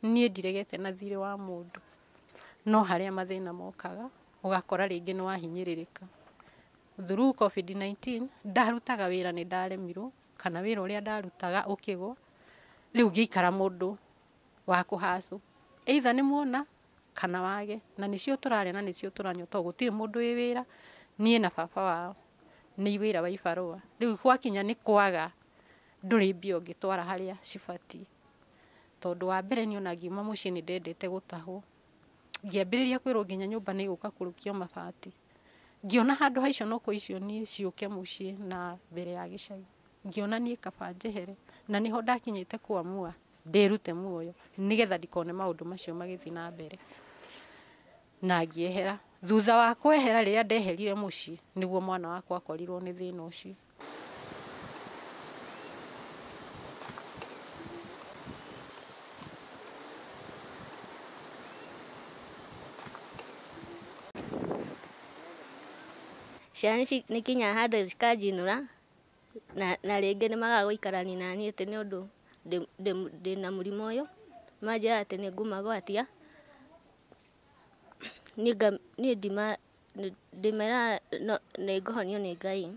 Niĩ ndiregete na thirĩ wa mũndũ, no harĩa mathĩna mokaga ũgakora rĩngĩ nĩ wahinyĩrĩrĩka. Through COVID-19 ndarutaga wĩra nĩ ndaremirwo, kana wĩra ũrĩa ndarutaga ũkĩgwa, rĩu ngĩikara mũndũ wa kũhacũ, either nĩ muona kana wage, na nĩcio tũrarĩa na nĩcio tũranyua tondũ gũtirĩ mũndũ wĩ wĩra, niĩ na baba wao nĩ wĩra wa ibarũa. Rĩu gwakinya nĩ kwaga ndũrĩ mbia ũngĩtwara harĩa cibatiĩ, tondũ wa mbere niĩ ona ngiuma mũciĩ nĩ ndendete gũtahwo, ngĩambĩrĩria kwĩrwo nginya nyũmba nĩ ĩgũka kũrũkio mabati, ngĩona handũ ha iconoko icio niĩ ciũke mũciĩ na mbere ya gĩcagi, ngĩona niĩ kaba njehere, na nĩho ndakinyĩte kuamua ndĩrute muoyo nĩgetha ndikone maũndũ macio magĩthiĩ na mbere, na ngĩehera. Thutha wa kwehera rĩrĩa ndeherire mũciĩ nĩguo mwana wakwa akorirwo nĩ thĩna ũcio. Ciana nĩ kinyaga handũ cikanjinũra na rĩngĩ nĩ magaga gũikarania na niĩ atĩ nĩ ũndũ ndĩna mũrimũ ũyũ, manjĩraga atĩ nĩ ngũmagwatia. Niĩ ndĩmeraga nĩ ngũhonio nĩ Ngai.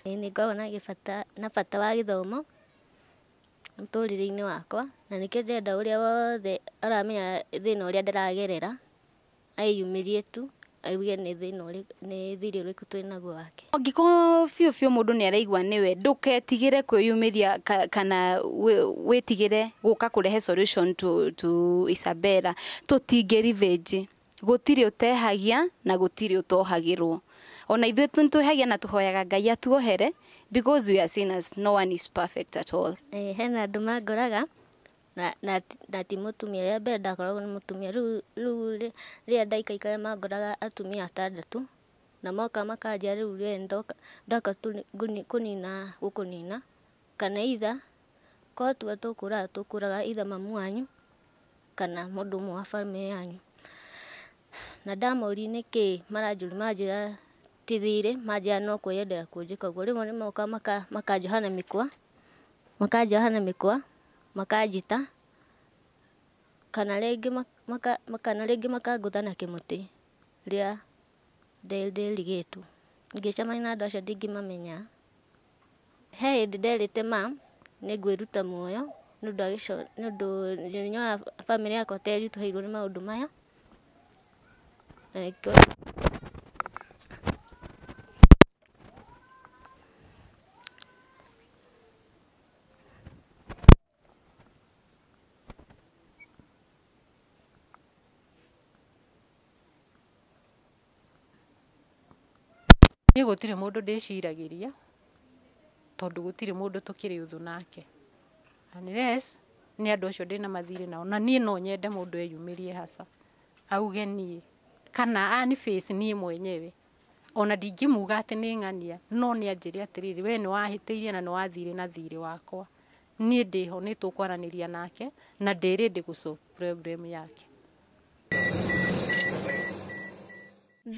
Nĩ ngoragwo na bata wa gĩthomo mũtũrĩre-inĩ wakwa, na nĩkĩo ndĩrenda ũrĩa wothe aramenya thĩna ũrĩa ndĩragerera eiyumĩrie tu auge nĩ thĩna ũrĩkũ, nĩ thirĩ ũrĩkũ twĩnaguo wake. Angĩkorwo biũ biũ mũndũ nĩ araigua nĩwe, ndũketigĩre kwĩyumĩria kana wĩtigĩre gũka kũrehe solution to Isabella. Tũtingĩ revenge, gũtirĩ ũtehagia na gũtirĩ ũtohagĩrwo. Ona ithuĩ nĩtwĩhagia na tũhoyaga Ngai atuohere because we are sinners, no one is perfect at all. Hena andũ mangoraga na ti mũtumia. Rĩa mbere ndakoragwo nĩ mũtumia, rĩu rĩrĩa ndaikaikara mangoraga atumia atandatũ, na moka makanjĩra rĩu we ndoka kũnina gũkũnina, kana either korwo tiwe tũkũraga tũkũraga either mamu wanyu kana mũndũ ũmwe wa bamĩrĩ yanyu. Na ndamoria nĩkĩ maranjũria, manjĩra ti thirĩ, manjĩra no kwĩyendera kũnjĩka ũguo. Rĩmwe nĩ mokaga makanjoha na mĩkwa, makanjoha na mĩkwa, makanjita, kana rĩngĩ makangũtha na kĩmũtĩ rĩrĩa ndĩrigĩtwo. Ingĩcemania na andũ acio ndingĩmamenya. He hĩndĩ nderĩte mam nĩ ngwĩruta muoyo nĩ ũndũ nĩnyonaga bamĩrĩ yakwa ta ĩritũhĩirwo nĩ maũndũ maya, na nĩkĩo. Niĩ gũtirĩ mũndũ ndĩciragĩria tondũ gũtirĩ mũndũ tũkĩrĩ ũthũ nake, unless nĩ andũ acio ndĩna mathirĩ nao, na niĩ no nyende mũndũ eyumĩrie haca auge niĩ kana ani face niĩ mwenyewe, ona ndingĩmuga atĩ nĩ ng'ania, no nĩ anjĩre atĩrĩrĩ, we nĩ wahĩtĩirie na nĩ wathire na thirĩ wakwa, niĩ ndĩho nĩ tũkwaranĩria nake na ndĩ ready gũ solve problem yake.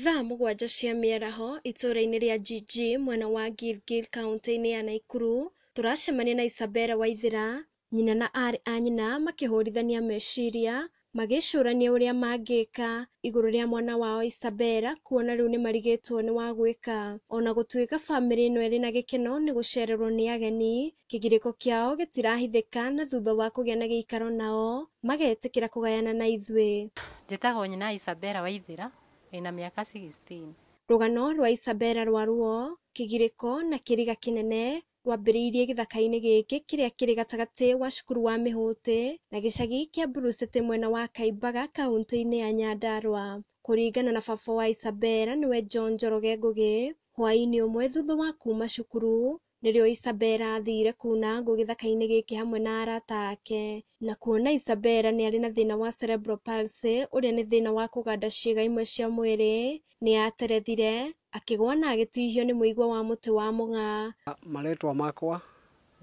Thaa 7 cia mĩaraho itũũra-inĩ rĩa GG mwena wa Gilgil kaunti-inĩ ya Naikuru, tũracemania na Isabella Waithera, nyina na aarĩ a nyina makĩhũrithania meciria, magĩcũrania ũrĩa mangĩka igũrũ rĩa mwana wao Isabella kuona rĩu nĩmarigĩtwo nĩ wa gwĩka. Ona gũtuĩka bamĩrĩ ĩno ĩrĩ na gĩkeno nĩ gũcererwo nĩ ageni, kĩgirĩko kĩao gĩtirahithĩka na thutha wa kũgĩa na gĩikaro nao magetĩkĩra kũgayana na ithuĩ. Njĩtagwo nyina Isabella Waithera, ĩna mĩaka 16. Rũgano rwa Isabella rwa ruo, kĩgirĩko na kĩriga kĩnene rwambĩrĩirie gĩthaka-inĩ gĩkĩ kĩrĩa kĩrĩ gatagatĩ wa cukuru wa Mĩhũtĩ na gĩcagi kĩa Mburuseti mwena wa Kaimbaga kaunti-inĩ ya Nyandarua. Kũringana na baba wa Isabella nĩwe John Njoroge Ngũgĩ, hwaĩ-inĩ ũmwe thutha wa kuma cukuru nĩrĩo Isabella athire kuna ngũ gĩthaka-inĩ gĩkĩ hamwe na arata ake. Na kuona Isabella nĩ arĩ na thĩna wa cerebral palsy ũrĩa nĩ thĩna wa kũganda ciĩga imwe cia mwĩrĩ, nĩ aterethire akĩgwa na agĩtihio nĩ mũigua wa mũtĩ wa mũng'a. Marĩtwa makwa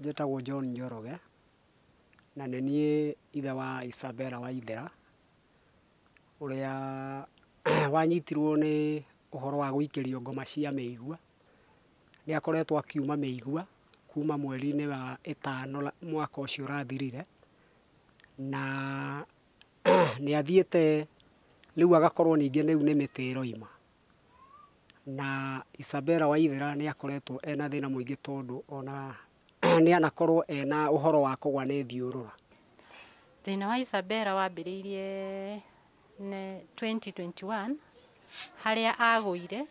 njĩtagwo John Njoroge na nĩ niĩ ithe wa Isabella Waithera ũrĩa wanyitirwo nĩ ũhoro wa gũikĩrio ngoma cia mĩigua. Nĩ akoretwo akiuma mĩigua kuma mweri-inĩ wa 5 mwaka ũcio ũrathirire, Na nĩ athiĩte rĩu agakorwo ningĩ rĩu nĩ mĩtĩ ĩroima. Na Isabella Waithera nĩ akoretwo ena thĩna mũingĩ tondũ ona nĩ anakorwo ena ũhoro wa kũgwa nĩ thiũrũra. Thĩna wa Isabella wambĩrĩirie 2021 harĩa agũire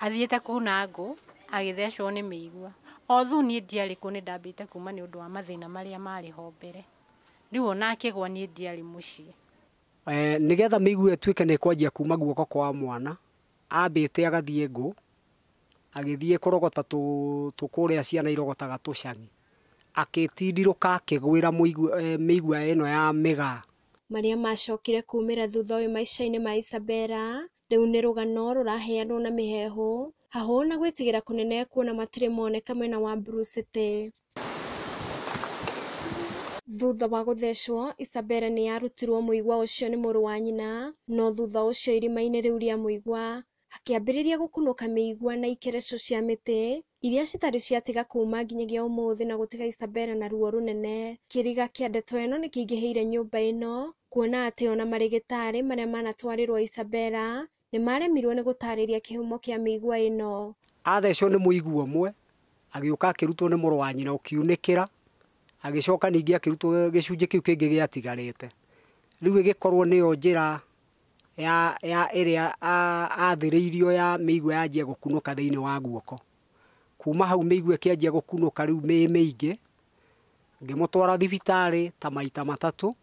athiĩte kuna ngũ agĩthecwo nĩ mĩigua. Although niĩ ndiarĩ kuo nĩ ndambĩte kuma nĩ ũndũ wa mathĩna marĩa marĩ ho mbere. Rĩu ona akĩgwa niĩ ndiarĩ mũciĩ. Nĩgetha mĩigua ĩtuĩke nĩ ĩkwanjia kuma guoko kwa mwana, ambĩte agathiĩ ngũ, agĩthiĩ kũrogota tũkũrĩa ciana irogotaga tũcani, akĩtindirũka akĩgwĩra mĩigua ĩno ya mĩgaa. Marĩa macokire kumĩra thutha ũyũ maica-inĩ ma Isabella rĩu nĩ rũgano rũraheanwo na mĩheehũ hahũ na gwĩtigĩra kũnene kuona matirĩ moneka mwena wa Blue City. Thutha wa gũthecwo, Isabella nĩ arutirwo mũigua ũcio nĩ mũrũ wa nyina, no thutha ũcio irima-inĩ rĩu rĩa mũigua hakĩambĩrĩria gũkunũka mĩigua na ikereco cia mĩtĩ iria citarĩ ciatiga kuma nginyagia ũmũthĩ na gũtiga Isabella na ruo rũnene. Kĩriga kĩa ndeto ĩno nĩkĩingĩhĩire nyũmba ĩno kuona atĩ ona marĩgĩtarĩ marĩa manatwarĩrwo Isabella nĩmaremirwo nĩ gũtarĩria kĩhumo kĩa mĩigua ĩno. Athecwo nĩ mũigua ũmwe, agĩũka akĩrutwo nĩ mũrũ wa nyina ũkiunĩkĩra, agĩcoka ningĩ akĩrutwo gĩcunjĩ kĩu kĩngĩ gĩatigarĩte. Rĩu ĩgĩkorwo nĩyo njĩra ya ĩrĩa athĩrĩirio ya mĩigua yanjia gũkunũka thĩinĩ wa guoko. Kuma hau mĩigua ĩkĩanjia gũkunũka rĩu mĩ mĩingĩ, ngĩmũtwara thibitarĩ ta maita matatũ,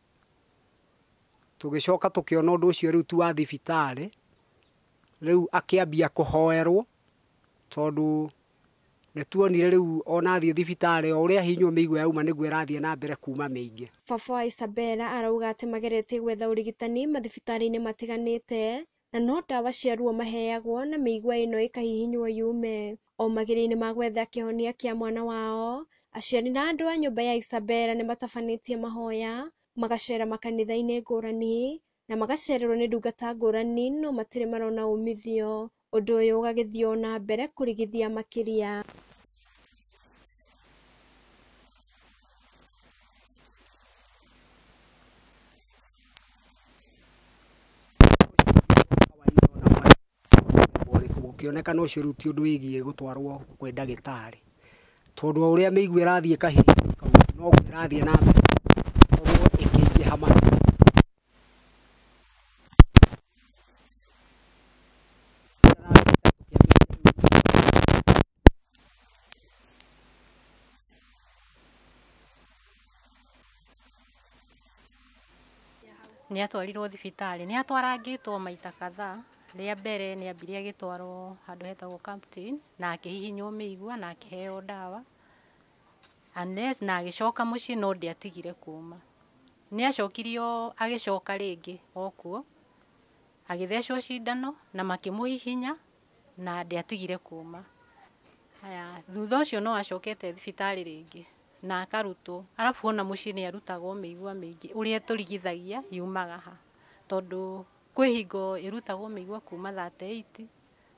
tũgĩcoka tũkĩona ũndũ ũcio rĩu ti wa thibitarĩ, rĩu akĩambia kũhoerwo tondũ nĩ tuonire rĩu ona athiĩ thibitarĩ o ũrĩa ahihinywo mĩigua yauma nĩguo ĩrathiĩ na mbere kuma mĩingĩ. Baba wa Isabella arauga atĩ mageretie gwetha ũrigitani mathibitarĩ-inĩ matiganĩte na no ndawa cia ruo maheagwo na mĩigua ĩno ĩkahihinywo yume. O mageria-inĩ ma gwetha kĩhonia kĩa mwana wao, aciari na andũ a nyũmba ya Isabella nĩmatabanĩtie mahoya, magacera makanitha-inĩ ngũrani na magacererwo nĩ ndungata ngũrani no matirĩ marona umithio. Ũndũ ũyũ ũgagĩthiĩ o na mbere kũrigithia makĩria. Gũkĩonekana ũcio rĩu ti ũndũ wĩgiĩ gũtwarwo kwĩ ndagĩtarĩ tondũ o ũrĩa mĩigua ĩrathiĩ ĩkahihinyĩka noguo ĩrathiĩ na mbere gũkorwo ĩkĩingĩha makĩria. Nĩ atwarirwo thibitarĩ, nĩ atwarangĩtwo maita kadhaa. Rĩa mbere nĩ ambire agĩtwarwo handũ hetagwo Captain na akĩhihinywo mĩigua na akĩheo ndawa unless na agĩcoka mũciĩ no ndĩatigire kuma. Nĩ acokirio agĩcoka rĩngĩ o kuo agĩthecwo cindano na makĩmũhihinya na ndĩatigire kuma. Haya, thutha ũcio no acokete thibitarĩ rĩngĩ na akarutwo, arabu ona mũciĩ nĩ arutagwo mĩigua mĩingĩ ũrĩa tũrigithagia yumaga ha tondũ kwĩ hingo ĩrutagwo mĩigua kuma 38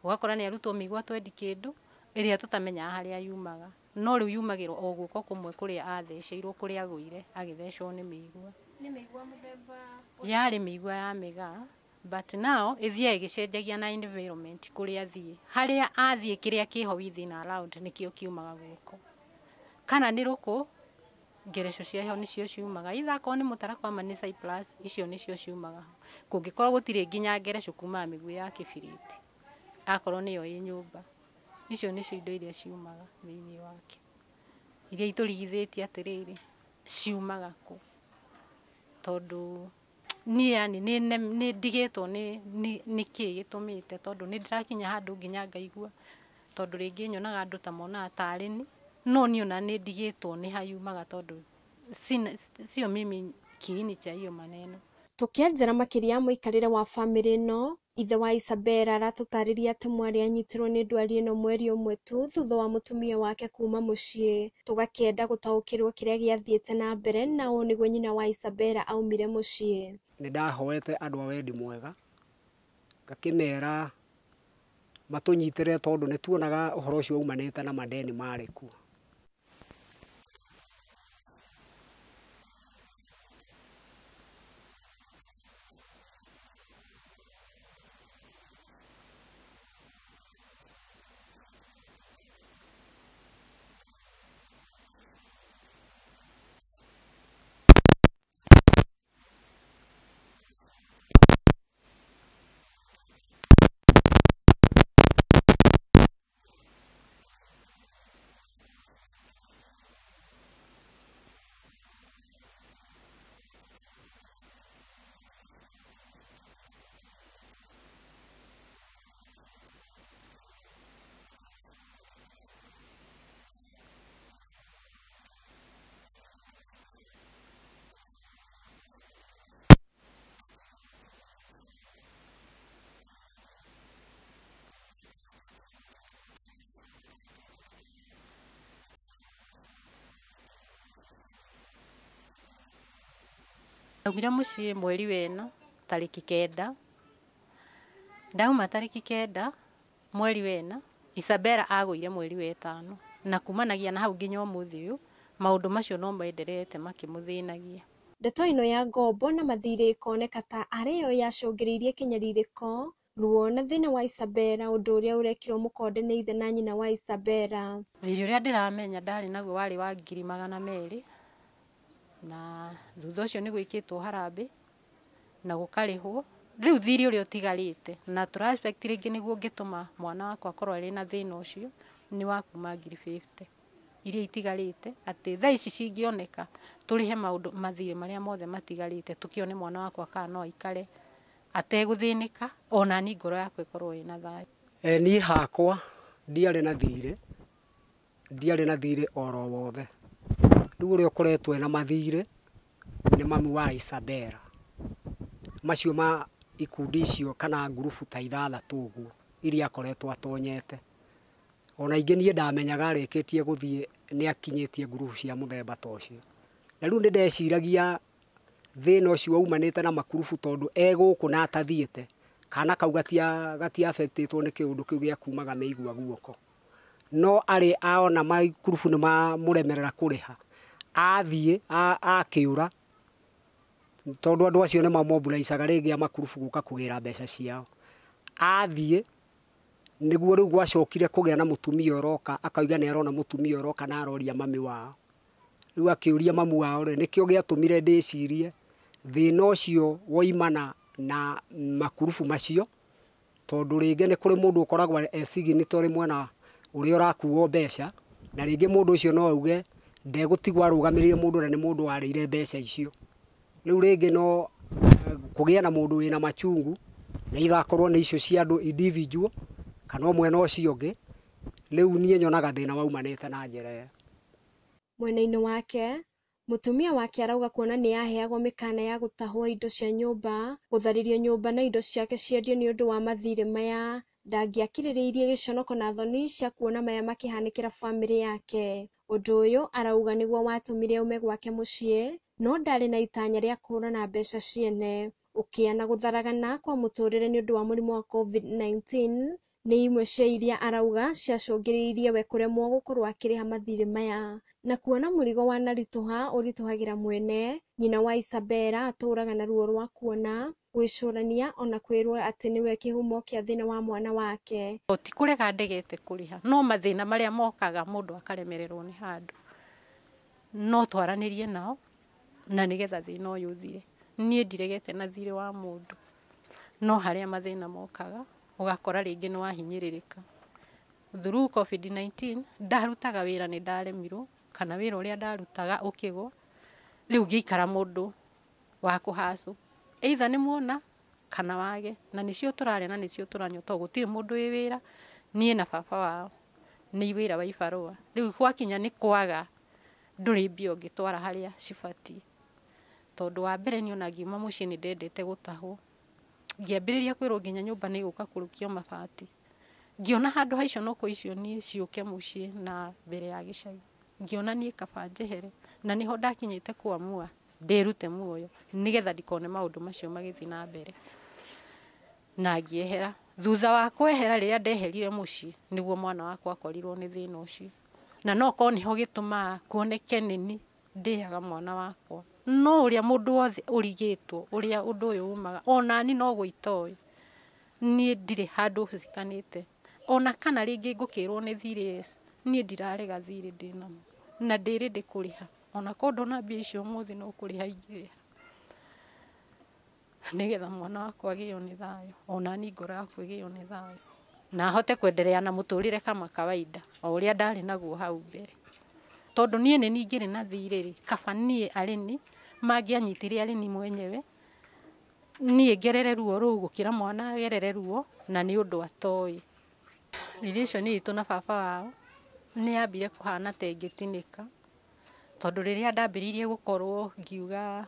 ũgakora nĩ arutwo mĩigua 20 kĩndũ ĩrĩa tũtamenyaga harĩa yumaga, no rĩu yumagĩrwo o guoko kũmwe kũrĩa atheceirwo kũrĩa agũire agĩthecwo nĩ mĩigua. Nĩ mĩigua mũthemba? Yarĩ mĩigua ya mĩgaa but now ĩthiaga ĩgĩcenjagia na environment kũrĩa athiĩ, harĩa athiĩ kĩrĩa kĩho within around nĩkĩo kiumaga guoko, kana nĩ rũkũ ngereco ciaho nĩcio ciumaga, either akorwo nĩ mũtarakwa ama nĩ cypress icio nĩcio ciumaga. Kũngĩkorwo gũtirĩ nginya ngereco kumaga mĩguĩ ya kĩbiriti akorwo nĩyo ĩ nyũmba, icio nĩcio indo iria ciumaga thĩinĩ wake iria itũrigithĩtie atĩrĩrĩ ciumaga kũ, tondũ niĩ yani nĩ ndigĩtwo nĩ kĩĩ gĩtũmĩte tondũ nĩ ndĩrakinya handũ nginya ngaigua tondũ rĩngĩ nyonaga andũ ta monaga tarĩ ni no niĩ ona nĩ ndigĩtwo nĩ hayumaga tondũ sio mimi kiini cha hiyo maneno. Tũkĩanjĩra makĩria mũikarĩre wa bamĩrĩ ĩno, ithe wa Isabella aratũtarĩria atĩ mwarĩ anyitirwo nĩ ndwari ĩno mweri ũmwe tu thutha wa mũtumia wake kuma mũciĩ. Tũgakĩenda gũtaũkĩrwo kĩrĩa gĩathiĩte na mbere na ũũ nĩguo nyina wa Isabella aumire mũciĩ. Nĩ ndahoete andũ a wendi mwega ngakĩmera matũnyitĩrĩre tondũ nĩ tuonaga ũhoro ũcio umanĩte na madeni marĩ kuo. Ndaumire mũciĩ mweri wena tarĩki 9. Ndauma tarĩki 9 mweri wena, Isabella agũire mweri wa 5 na kumanagia na hau nginya ũmũthĩ ũyũ maũndũ macio no menderete makĩmũthĩnagia. Ndeto ĩno ya ngombo na mathirĩ ĩkoneka ta arĩ yo yacũngĩrĩirie kĩnyarirĩko, ruo na thĩna wa Isabella, ũndũ ũrĩa ũrekĩrwo mũkonde nĩ ithe na nyina wa Isabella. Thirĩ ũrĩa ndĩramenya ndarĩ naguo warĩ wa 200,000 na thutha ũcio nĩ gwĩkĩtwo harambĩ na gũkarĩhwo. Rĩu thirĩ ũrĩa ũtigarĩte na tũra expect rĩngĩ nĩguo ũngĩtũma mwana wakwa akorwo arĩ na thĩna ũcio nĩ wa kuma 50,000 iria itigarĩte, atĩ thaa ici cingĩoneka tũrĩhe maũndũ mathirĩ marĩa mothe matigarĩte, tũkĩone mwana wakwa kana no aikare ategũthĩnĩka ona ni ngoro yakwa ĩkorwo ĩna thayũ. Niĩ hakwa ndiarĩ na thirĩ, ndiarĩ na thirĩ oro wothe. Rĩu ũrĩa ũkoretwo ena mathirĩ nĩ mami wa Isabella. Macio ma ikundi icio kana ngurubu ta 6 ũguo iria akoretwo atonyete. Ona ingĩ niĩ ndamenyaga arĩkĩtie gũthiĩ nĩ akinyĩtie ngurubu cia mũthemba ta ũcio. Na rĩu nĩ ndeciragia thĩna ũcio waumanĩte na makurubu tondũ e gũkũ na atathiĩte, kana kau gatia affectĩtwo nĩ kĩũndũ kĩu gĩa kumaga mĩigua guoko. No arĩ aona makurubu nĩ mamũremerera kũrĩha, athiĩ akĩũra, tondũ andũ acio nĩ mamobilaicaga rĩngĩ a makurubu gũka kũgĩra mbeca ciao. Athiĩ nĩguo rĩu gwacokire kũgĩa na mũtumia ũroka, akauga nĩ arona mũtumia ũroka na aroria mami wao. Rĩu akĩũria mamu wao rĩ, nĩkĩo gĩatũmire ndĩcirie thĩna ũcio woimana na makurubu macio, tondũ rĩngĩ nĩ kũrĩ mũndũ ũkoragwo e signatory mwena ũrĩa ũrakuo mbeca, na rĩngĩ mũndũ ũcio no auge ndegũtigwo arũgamĩrĩire mũndũ na nĩ mũndũ warĩire mbeca icio. Rĩu rĩngĩ no kũgĩa na mũndũ wĩna machungu, na either akorwo nĩ icio cia andũ individual kana mwena ũcio ũngĩ. Rĩu niĩ nyonaga thĩna waumanĩte na njĩra ĩyo. Mwena-inĩ wake, mũtumia wake arauga kuona nĩ aheagwo mĩkana ya gũtahwo indo cia nyũmba, gũtharĩrio nyũmba na indo ciake ciendio nĩ ũndũ wa mathirĩ maya, ndangĩakirĩrĩirie gĩconoko na thoni cia kuona maya makĩhanĩkĩra bamĩrĩ yake. Ũndũ ũyũ arauga nĩguo watũmire aume gwake mũciĩ, no ndarĩ na itanya rĩa kũhũrana mbeca ciene. Ũkĩa na gũtharagana kwa mũtũrĩre nĩ ũndũ wa mũrimũ wa COVID-19 nĩ imwe cia iria arauga ciacũngĩrĩirie we kũremwo gũkorwo akĩrĩha mathirĩ maya. Na kuona mũrigo wanaritũha ũritũhagĩra mwene, nyina wa Isabella atũraga na ruo rwa kuona, gwĩcũrania ona kwĩrwo atĩ nĩwe kĩhumo kĩa thĩna wa mwana wake. Ti kũrega ndegete kũrĩha, no mathĩna marĩa mokaga mũndũ akaremererwo nĩ handũ, no twaranĩrie nao na nĩgetha thĩna ũyũ ũthire. Niĩ ndiregete na thirĩ wa mũndũ, no harĩa mathĩna mokaga ũgakora rĩngĩ nĩ wahinyĩrĩrĩka. Through COVID-19 ndarutaga wĩra nĩ ndaremirwo, kana wĩra ũrĩa ndarutaga ũkĩgwa, rĩu ngĩikara mũndũ wa kũhacũ, either nĩ muona kana wage, na nĩcio tũrarĩa na nĩcio tũranyua, tondũ gũtirĩ mũndũ wĩ wĩra, niĩ na baba wao nĩ wĩra wa ibarũa. Rĩu gwakinya nĩ kwaga ndũrĩ mbia ũngĩtwara harĩa cibatiĩ, tondũ wa mbere niĩ ona ngiuma mũciĩ nĩ ndendete gũtahwo, ngĩambĩrĩria kwĩrwo nginya nyũmba nĩ ĩgũka kũrũkio mabati, ngĩona handũ ha iconoko icio niĩ ciũke mũciĩ na mbere ya gĩcagi, ngĩona niĩ kaba njehere, na nĩho ndakinyĩte kuamua ndĩrute muoyo nĩgetha ndikone maũndũ macio magĩthiĩ na mbere, na ngĩehera. Thutha wa kwehera rĩrĩa ndeherire mũciĩ nĩguo mwana wakwa akorirwo nĩ thĩna ũcio, na no korwo nĩho gĩtũmaga kuoneke nĩni ndĩaga mwana wakwa. No ũrĩa mũndũ wothe ũrigĩtwo ũrĩa ũndũ ũyũ umaga, ona ni no gwĩtoĩ, niĩ ndirĩ handũ hucikanĩte, ona kana rĩngĩ ngũkĩrwo nĩ thirĩ, niĩ ndirarega thirĩ ndĩnamo na ndĩrĩ ndĩkũrĩha, ona korwo ndona mbia icio ũmũthĩ no kũrĩha ingĩrĩha, nĩgetha mwana wakwa agĩo nĩ thayũ, ona ni ngoro yakwa ĩgĩo nĩ thayũ, na ahote kuendelea na mũtũrĩre kama kawaida o ũrĩa ndarĩ naguo hau mbere. Tondũ niĩ nĩ ningĩrĩ na thirĩ rĩ, kaba niĩ arĩni mangĩanyitire arĩni mwenyewe, niĩ ngerere ruo rũu gũkĩra mwana agerere ruo, na nĩ ũndũ atoĩ. Relation itũ na baba wao nĩ yambire kũhana ta ĩngĩtinĩka, tondũ rĩrĩa ndambĩrĩirie gũkorwo ngiuga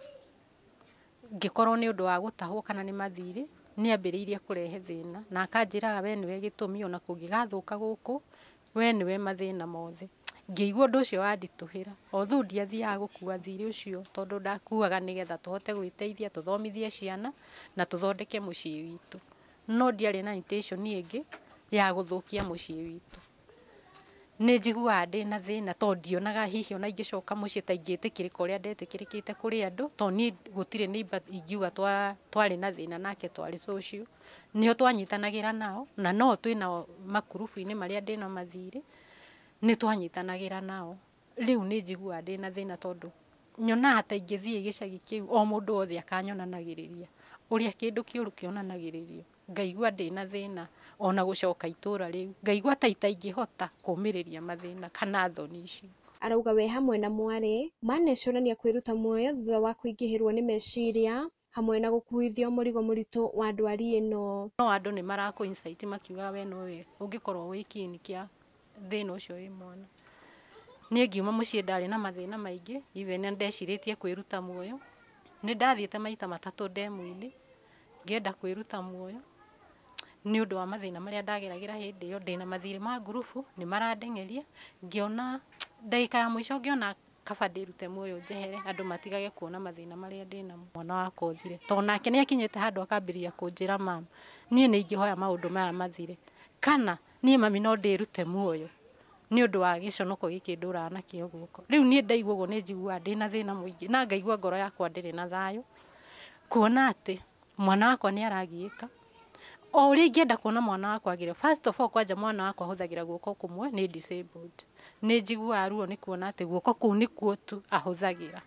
ngĩkorwo nĩ ũndũ wa gũtahwo kana nĩ mathirĩ, nĩ ambĩrĩirie kũrehe thĩna na akanjĩraga we nĩwe gĩtũmi, ona kũngĩgathũka gũkũ we nĩwe mathĩna mothe. Ngĩigua ũndũ ũcio wanditũhĩra, although ndiathiaga gũkua thirĩ ũcio tondũ ndakuaga nĩgetha tũhote gwĩteithia, tũthomithie ciana na tũthondeke mũciĩ witũ. No ndiarĩ na intention ĩngĩ ya gũthũkia mũciĩ witũ. Nĩ njiguaga ndĩna thĩna tondũ ndionaga hihi ona ingĩcoka mũciĩ ta ingĩtĩkĩrĩka ũrĩa ndetĩkĩrĩkĩte kũrĩ andũ, tondũ niĩ gũtirĩ neighbor ingiuga twarĩ na thĩna nake twarĩ social. Nĩo twanyitanagĩra nao na no twĩnao makurubu-inĩ marĩa ndĩna mathirĩ, nĩ twanyitanagĩra nao. Rĩu nĩ njiguaga ndĩna thĩna tondũ nyonaga ta ingĩthiĩ gĩcagi kĩu o mũndũ wothe akanyonanagĩrĩria ũrĩa kĩndũ kĩũru kĩonanagĩrĩrio, ngaigua ndĩna thĩna ona gũcoka itũra rĩu, ngaigua ta itaingĩhota kũmĩrĩria mathĩna kana thoni icio. Arauga we hamwe na mwarĩ manecũrania kwĩruta muoyo thutha wa kũingĩhĩrwo nĩ meciria hamwe na gũkuithio mũrigo mũritũ wa ndwari ĩno. No andũ nĩ marakũ insight makiugaga we nowe ũngĩkorwo wĩ kĩini kĩa thĩna ũcio wĩ mwana. Niĩ ngiuma mũciĩ ndarĩ na mathĩna maingĩ, even nĩ ndecirĩtie kwĩruta muoyo. Nĩ ndathiĩte maita matatũ ndemu-inĩ ngĩenda kwĩruta muoyo nĩ ũndũ wa mathĩna marĩa ndageragĩra hĩndĩ ĩyo, ndĩna mathirĩ ma ngurubu nĩ marandeng'eria, ngĩona ndagĩka ya mũico ngĩona kaba ndĩrute muoyo njehere andũ matigage kuona mathĩna marĩa ndĩnamo. Mwana wakwa ũthire, tondũ nake nĩ akinyĩte handũ akambĩrĩria kũnjĩra mama, niĩ nĩ ingĩhoya maũndũ maya mathire, kana niĩ mami no ndĩrute muoyo nĩ ũndũ wa gĩconoko gĩkĩ ndũraga nakĩo guoko. Rĩu niĩ ndaigua ũguo nĩ njiguaga ndĩna thĩna mũingĩ na ngaigua ngoro yakwa ndĩrĩ na thayũ, kuona atĩ mwana wakwa nĩ aragiĩka. O ũrĩa ingĩenda kuona mwana wakwa agĩrĩire, first of all kwanja mwana wakwa ahũthagĩra guoko kũmwe, nĩ disabled. Nĩ njiguaga ruo nĩ kuona atĩ guoko kũu nĩkuo tu ahũthagĩra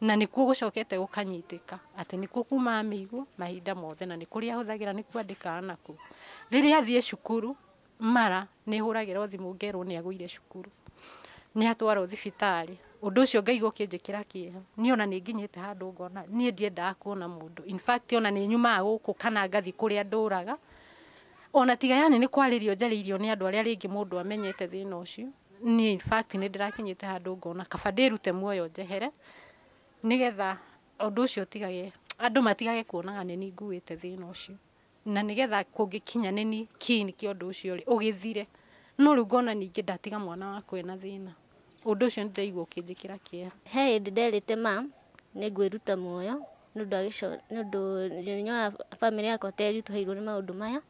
na nĩkuo gũcokete gũkanyitĩka, atĩ nĩkuo kumaga mĩigua mahinda mothe na nĩ kũrĩa ahũthagĩra nĩkuo andĩkaga nakuo. Rĩrĩa athiĩ cukuru mara nĩ hũragĩrwo thimũ ngerwo nĩ agũire cukuru, nĩ atwarwo thibitarĩ. Ũndũ ũcio ngaigua ũkĩnjĩkĩra kĩeha. Niĩ ona nĩ nginyĩte handũ ngona niĩ ndiendaga kuona mũndũ. In fact ona nĩ nyumaga gũkũ kana ngathiĩ kũrĩa ndũraga, ona tiga yani nĩ kwarĩrio njarĩirio nĩ andũ arĩa rĩngĩ mũndũ amenyete thĩna ũcio. Niĩ in fact nĩ ndĩrakinyĩte handũ ngona kaba ndĩrute muoyo njehere nĩgetha ũndũ ũcio ũtigage, andũ matigage kuonaga nĩ niĩ nguĩte thĩna ũcio, na nĩgetha kũngĩkinya nĩ niĩ kĩini kĩa ũndũ ũcio rĩ, ũgĩthire. No rĩu ngona ningĩ ndatiga mwana wakwa ena thĩna, ũndũ ũcio nĩ ndĩraigua ũkĩnjĩkĩra kĩeha. He hĩndĩ nderĩte mam nĩ ngwĩruta muoyo nĩ ũndũ wa gĩco, nĩ ũndũ nyonaga bamĩrĩ yakwa ta ĩritũhĩirwo nĩ maũndũ maya,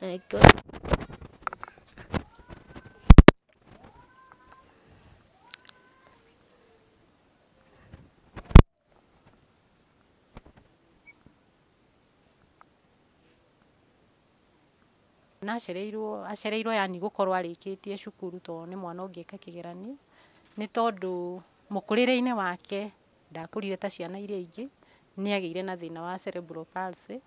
na nĩkĩo Na acereirwo, acereirwo yani gũkorwo arĩkĩtie cukuru tondũ nĩ mwana ũngĩka kĩgeranio, nĩ tondũ mũkũrĩre-inĩ wake ndakũrire ta ciana iria ingĩ, nĩ agĩire na thĩna wa cerebral palsy,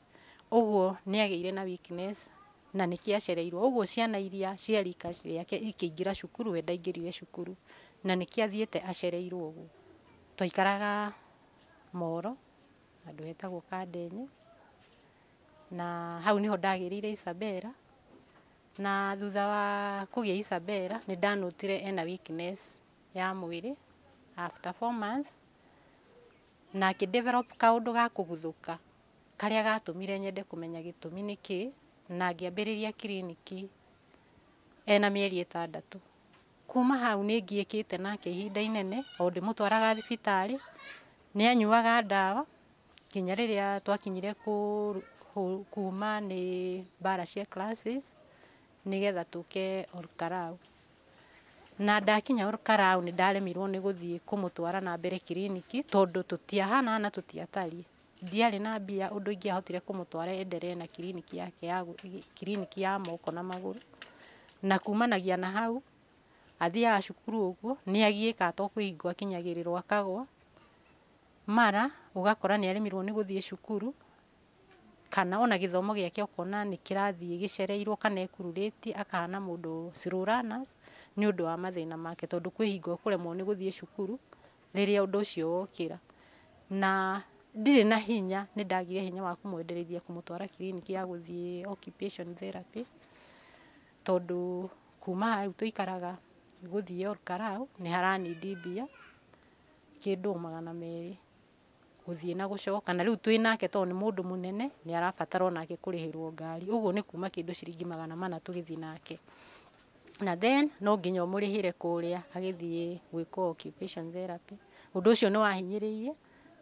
ũguo nĩ agĩire na weakness na nĩkĩo acereirwo. Ũguo ciana iria cia rika rĩake ikĩingĩra cukuru we ndaingĩrire cukuru, na nĩkĩo athiĩte acereirwo ũguo. Twaikaraga Moro, handũ hetagwo Kandenye, na hau nĩho ndagĩrĩire Isabella, na thutha wa kũgĩa Isabella nĩ ndanotire ena weakness ya mwĩrĩ after 4 months, na akĩ develop kaũndũ ga kũguthũka karĩa gatũmire nyende kũmenya gĩtũmi nĩ kĩ, na ngĩambĩrĩria kiriniki ena mĩeri 6. Kuma hau nĩ ngiĩkĩte nake ihinda inene, o ndĩmũtwaraga thibitarĩ, nĩ anyuaga ndawa nginya rĩrĩa twakinyire kuma nĩ mbara cia classes nĩgetha tũke Olkalau. Na ndakinya Olkalau nĩ ndaremirwo nĩ gũthiĩ kũmũtwara na mbere kiriniki tondũ tũtiahanaga na tũtiatariĩ. Ndiarĩ na mbia ũndũ ingĩahotire kũmũtwara endelee na kiriniki yake ya kiriniki ya moko na magũrũ. Na kumanagia na hau athiaga cukuru ũguo nĩ agiĩkaga to kwĩ hingo akinyagĩrĩrwo akagwa, mara ũgakora nĩ aremirwo nĩ gũthiĩ cukuru, kana ona gĩthomo gĩake ũkona nĩ kĩrathiĩ gĩcereirwo kana ekururĩtie akahana mũndũ slow learners nĩ ũndũ wa mathĩna make, tondũ kwĩ hingo ekũremwo nĩ gũthiĩ cukuru rĩrĩa ũndũ ũcio wokĩra. Na ndirĩ na hinya, nĩ ndagire hinya wa kũmwendereithia kũmũtwara kiriniki ya gũthiĩ occupation therapy, tondũ kuma hau tũikaraga gũthiĩ Olkalau nĩ haranindi mbia kĩndũ 200 gũthiĩ na gũcoka, na rĩu twĩ nake tondũ nĩ mũndũ mũnene nĩ arabatara onake kũrĩhĩrwo ngari, ũguo nĩ kuma kĩndũ ciringi 400 tũgĩthiĩ nake. Na then no nginya ũmũrĩhĩre kũrĩa agĩthiĩ gwĩkwo occupation therapy. Ũndũ ũcio nĩ wahinyĩrĩirie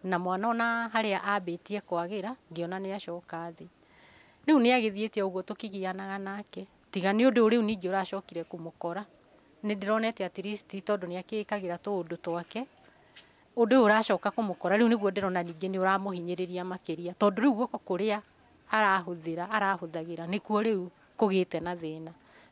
na mwana ona harĩa ambĩtie kwagĩra ngĩona nĩ acoka thĩ. Rĩu nĩ agĩthiĩte ũguo tũkĩgianaga nake, tiga nĩ ũndũ rĩu ningĩ ũracokire kũmũkora. Nĩ ndĩronete at least tondũ nĩ akĩĩkagĩra tũũndũ twake, ũndũ ũyũ ũracoka kũmũkora rĩu nĩguo ndĩrona ningĩ nĩ ũramũhinyĩrĩria makĩria, tondũ rĩu guoko kũrĩa arahũthĩra arahũthagĩra nĩkuo rĩu kũgĩte na thĩna,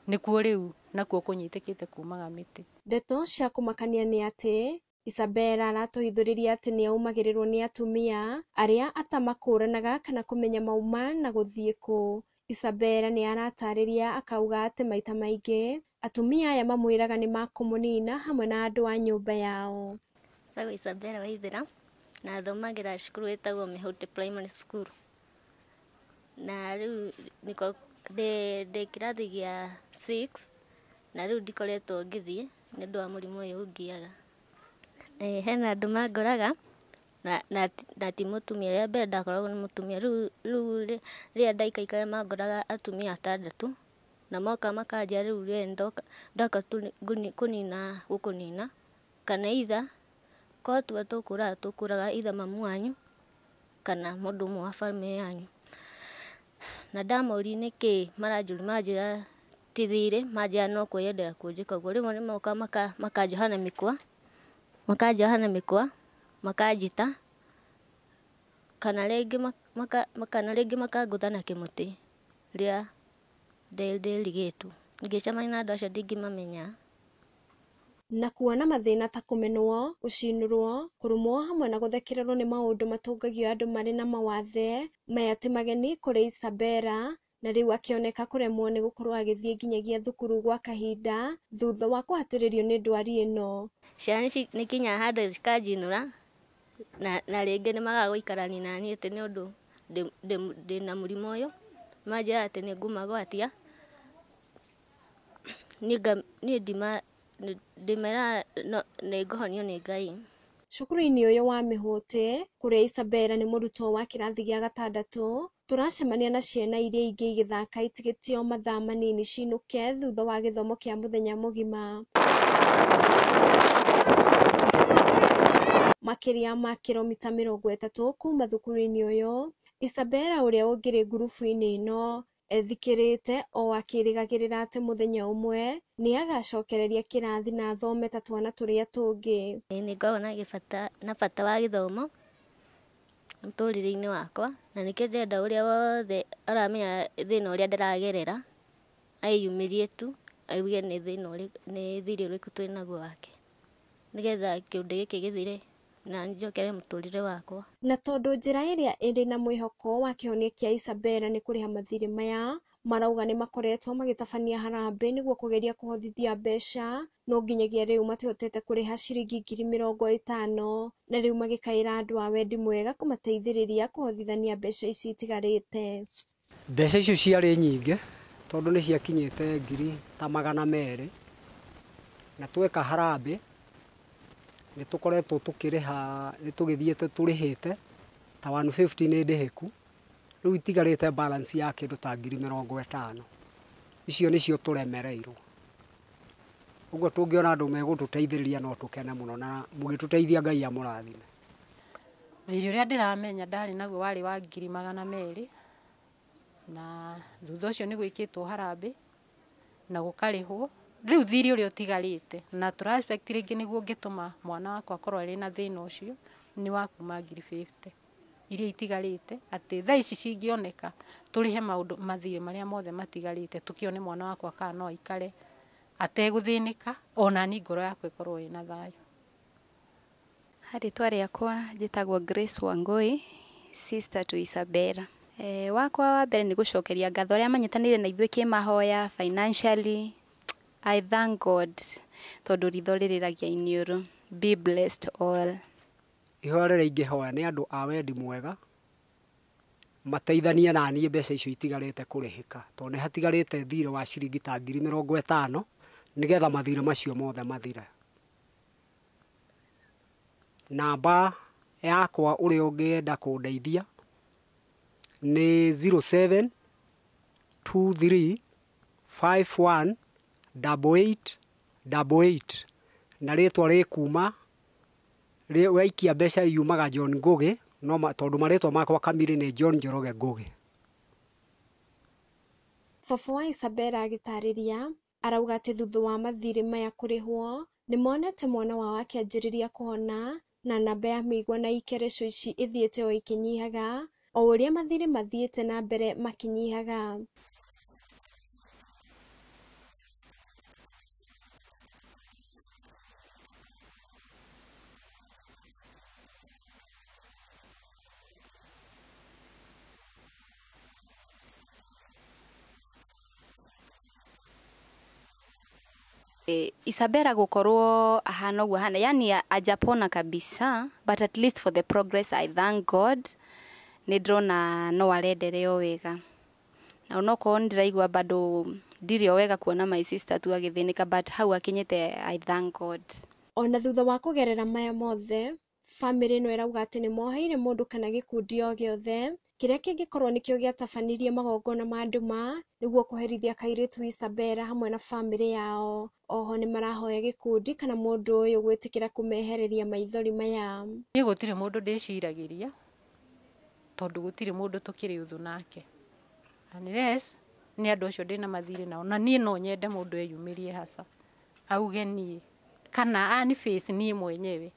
nĩkuo rĩu nakuo kũnyitĩkĩte kumaga mĩtĩ. Ndeto cia kũmakania nĩ atĩ Isabella aratũhithũrĩria atĩ nĩ aumagĩrĩrwo nĩ atumia arĩa atamakũranaga kana kũmenya mauma na gũthiĩ kũ. Isabella nĩ aratarĩria akauga atĩ maita maingĩ atumia aya mamwĩraga nĩ makũmũnina hamwe na andũ a nyũmba yao. Njĩtagwo Isabella Waithera na thomagĩra cukuru ĩtagwo Mĩhũtĩ Primary School. Na rĩu nĩko ndĩ kĩrathi gĩa 6 na rĩu ndikoretwo ngĩthiĩ nĩ ũndũ wa mũrimũ ũyũ ũngiaga. Hena andũ mangoraga na ti mũtumia, rĩa mbere ndakoragwo nĩ mũtumia, rĩu rĩrĩa ndaikaikara mangoraga atumia atandatũ na moka makanjĩra rĩu we ndoka kũnina gũkũnina kana either korwo tiwe tũkũraga tũkũraga either mamu wanyu kana mũndũ ũmwe wa bamĩrĩ yanyu. Na ndamoria nĩkĩ maranjũria manjĩra ti thirĩ, manjĩra no kwĩyendera kũnjĩka ũguo. Rĩmwe nĩmokaga makanjoha na mĩkwa, makanjoha na mĩkwa, makanjita kana rĩngĩ makangũtha na kĩmũtĩ rĩrĩa ndĩrigĩtwo. Ingĩcemania na andũ acio ndingĩmamenya. Na kuona mathĩna ta kũmenwo, gũcinũrwo, kũrumwo hamwe na gũthekererwo nĩ maũndũ matũngagio andũ marĩ na mawathe, maya ti mageni kũrĩ Isabella, na rĩu akĩoneka kũremwo nĩ gũkorwo agĩthiĩ nginyagia thukuru gwa kahinda thutha wa kũhatĩrĩrio nĩ ndwari ĩno. Ciana nĩ ikinyaga handũ cikanjinũra na rĩngĩ nĩ magaga gũikarania naniĩ atĩ nĩ ũndũ ndĩna mũrimũ ũyũ, manjĩraga atĩ nĩ ngũmagwatia. Niĩ ndĩmeraga nĩ ngũhonio nĩ Ngai. Cukuru-inĩ ũyũ wa Mĩhũtĩ kũrĩa Isabella nĩ mũrutwo wa kĩrathi gĩa gatandatũ, tũracemania na ciana iria ingĩ igĩthaka itigĩtio mathaa manini cinũke thutha wa gĩthomo kĩa mũthenya mũgima. Makĩria ma kiromita 30 kuma thukuru-inĩ ũyũ, Isabella ũrĩa ũngĩrĩ ngurubu-inĩ ĩno ethikĩrĩte o akĩrĩgagĩrĩra atĩ mũthenya ũmwe nĩ agacokereria kĩrathi na athome ta twana tũrĩa tũngĩ. Nĩ ngoragwo na bata wa gĩthomo mũtũrĩre-inĩ wakwa na nĩkĩo ndĩrenda ũrĩa wothe aramenya thĩna ũrĩa ndĩragerera eiyumĩrie tu auge nĩ thĩna ũrĩkũ, nĩ thirĩ ũrĩkũ twĩnaguo wake nĩgetha kĩũndũ gĩkĩ gĩthire na njokere mũtũrĩre wakwa. Na tondũ njĩra ĩrĩa ĩrĩ na mwĩhoko wa kĩhonia kĩa Isabella nĩ kũrĩha mathirĩ maya, marauga nĩ makoretwo magĩtabania harambee nĩguo kũgeria kũhothithia mbeca, no nginyagia rĩu matihotete kũrĩha ciringi 50,000 na rĩu magĩkaĩra andũ a wendi mwega kũmateithĩrĩria kũhothithania mbeca ici itigarĩte. Mbeca icio ciarĩ nyingĩ tondũ nĩ ciakinyĩte ngiri ta 200 na tweka harambee nĩ tũkoretwo tũkĩrĩha, nĩ tũgĩthiĩte tũrĩhĩte ta 150 nĩ ndĩhĩku, rĩu itigarĩte balance ya kĩndũ ta ngiri 50. Icio nĩcio tũremereirwo. Ũguo tũngĩona andũ megũtũteithĩrĩria no tũkene mũno na mũgĩtũteithia Ngai amũrathime. Thirĩ ũrĩa ndĩramenya ndarĩ naguo warĩ wa ngiri 200 na thutha ũcio nĩ gwĩkĩtwo harambee na gũkarĩhwo. Rĩu thirĩ ũrĩa ũtigarĩte na tũra expect rĩngĩ nĩguo ũngĩtũma mwana wakwa akorwo arĩ na thĩna ũcio nĩ wa kuma ngiri 50 iria itigarĩte, atĩ thaa ici cingĩoneka tũrĩhe maũndũ mathirĩ marĩa mothe matigarĩte tũkĩone mwana wakwa kana no aikare ategũthĩnĩka ona niĩ ngoro yakwa ĩkorwo ĩna thayũ. Rĩtwa rĩakwa njĩtagwo Grace Wangui, sister to Isabella. Wakwa wa mbere nĩ gũcokeria ngatho arĩa manyitanĩire na ithuĩ kĩmahoya financially. I thank God tondũ ritho rĩrĩragia iniũrũ. Be blessed all. Ihoya rĩrĩa ingĩhoya nĩ andũ a wendi mwega mateithanie na niĩ mbeca icio itigarĩte kũrĩhĩka, tondũ nĩ hatigarĩte thirĩ wa ciringi ta ngiri 50 nĩgetha mathirĩ macio mothe mathire. Namba yakwa ũrĩa ũngĩenda kũndeithia nĩ 0723 51 88 88 na rĩtwa rĩkuma waikia mbeca yumaga John Ngugi no tondũ marĩtwa makwa kamiri nĩ John Njoroge Ngugi. Baba wa Isabella agĩtarĩria arauga atĩ thutha wa mathirĩ maya kũrĩhwo nĩmonete mwana wao akĩanjĩrĩria kũhona na namba ya mĩigua na ikereco ici ĩthiĩte o ikĩnyihaga o ũrĩa mathirĩ mathiĩte na mbere makĩnyihaga. Isabella gukorwo ahana ũguo ahana, yani ajapona kabisa, but at least for the progress I thank God nĩ ndĩrona no arenderea o wega, na onokorwo nĩ ndĩraigua bado ndirĩ o wega kuona my sister tu agĩthĩnĩka, but hau akinyĩte I thank God. Ona thutha wa kũgerera maya mothe, bamĩrĩ ĩno ĩrauga atĩ nĩ moheire mũndũ kana gĩkundi o gĩothe kĩrĩa kĩngĩkorwo nĩkĩo gĩatabanirie magongona ma nduma nĩguo kũherithia kairĩtu Isabella hamwe na bamĩrĩ yao. Oho nĩ marahoya gĩkundi kana mũndũ ũyũ gwĩtĩkĩra kũmehereria maithori maya. Niĩ gũtirĩ mũndũ ndĩciragĩria tondũ gũtirĩ mũndũ tũkĩrĩ ũthũ nake, unless nĩ andũ acio ndĩna mathirĩ nao, na niĩ no nyende mũndũ eyumĩrie haca auge niĩ kana ani face niĩ mwenyewe,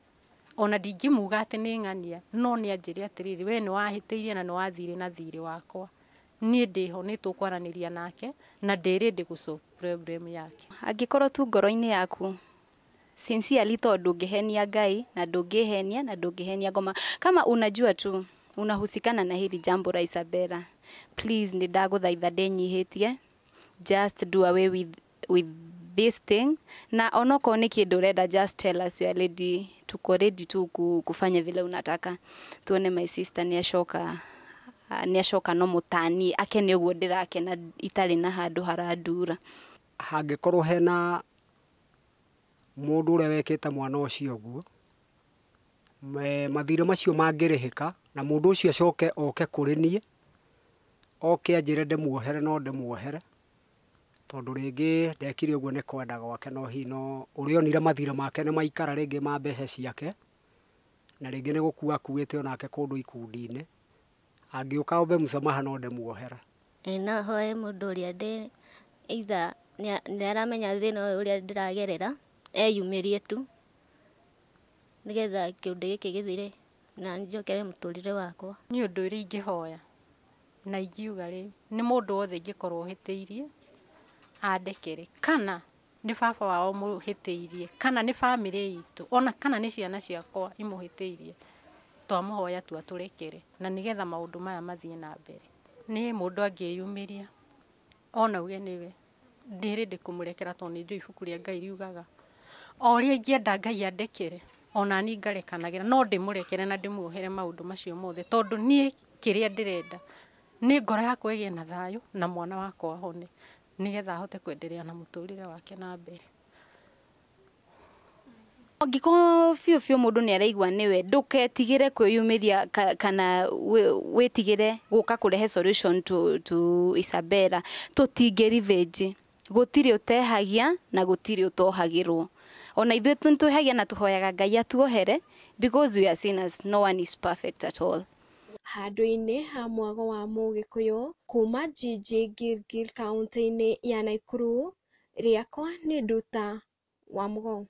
ona ndingĩmuga atĩ nĩ ng'ania, no nĩ anjĩre atĩrĩrĩ, we nĩ wahĩtĩirie na nĩ wathire na thirĩ wakwa, niĩ ndĩho nĩ tũkwaranĩria nake na ndĩ ready gũ solve problem yake. Angĩkorwo tu ngoro-inĩ yaku sincerely, tondũ ndũngĩhenia Ngai na ndũngĩhenia na ndũngĩhenia ngoma, kama unajua tu unahusikana na hili jambo la Isabella, please nĩ ndagũthaitha ndĩnyihĩtie, just do away with this thing, na onokorwo nĩ kĩndũ ũrenda just tell us you are ready, tuko ready tu kufanya vile unataka. Tuone my sister nĩ acoka no mũtani akene ũguo ndĩrakena itarĩ na handũ harandura. Hangĩkorwo hena mũndũ ũrĩa wekĩte mwana ũcio ũguo, mathirĩ macio mangĩrĩhĩka na mũndũ ũcio acoke oke kũrĩ niĩ, oke anjĩre ndĩmuohere no ndĩmuohere, tondũ rĩngĩ ndekire ũguo nĩ kwenda gwake, no hihi no ũrĩa onire mathirĩ make nĩ maikara rĩngĩ ma mbeca ciake, na rĩngĩ nĩ gũkua akuĩte onake kũndũ ikundi-inĩ, angĩũka ombe msamaha no ndĩmuohere. No hoe mũndũ ũrĩa ndĩ either nĩ aramenya thĩna ũyũ ũrĩa ndĩragerera eyumĩrie tu nĩgetha kĩũndũ gĩkĩ gĩthire na njokere mũtũrĩre wakwa. Niĩ ũndũ ũrĩa ingĩhoya na ingiuga rĩ, nĩ mũndũ wothe ingĩkorwo hĩtĩirie andekere, kana nĩ baba wao mũhĩtĩirie, kana nĩ bamĩrĩ itũ, ona kana nĩ ciana ciakwa imũhĩtĩirie, twamũhoya tu atũrekere na nĩgetha maũndũ maya mathiĩ na mbere. Niĩ mũndũ angĩyumĩria ona uge nĩwe, ndĩ ready kũmũrekera tondũ nĩ njũĩ ibuku rĩa Ngai riugaga o ũrĩa ingĩenda Ngai andekere ona niĩ ngarekanagĩra, no ndĩmũrekere na ndĩmuohere maũndũ macio mothe, tondũ niĩ kĩrĩa ndĩrenda nĩ ngoro yakwa ĩgĩe na thayũ na mwana wakwa ahone nĩgetha ahote kwenderea na mũtũrĩre wake na mbere. Angĩkorwo biũ biũ mũndũ nĩ araigua nĩwe, ndũketigĩre kwĩyumĩria kana wĩtigĩre gũka kũrehe solution to Isabella. Tũtingĩ revenge, gũtirĩ ũtehagia na gũtirĩ ũtohagĩrwo. Ona ithuĩ nĩtwĩhagia na tũhoyaga Ngai atuohere because we are sinners, no one is perfect at all. Handũ-inĩ ha mwago wa Mũgĩkũyũ kuma Jiji Gilgil kaunti-inĩ ya Nakuru, rĩakwa nĩ Nduta wa Mũgo.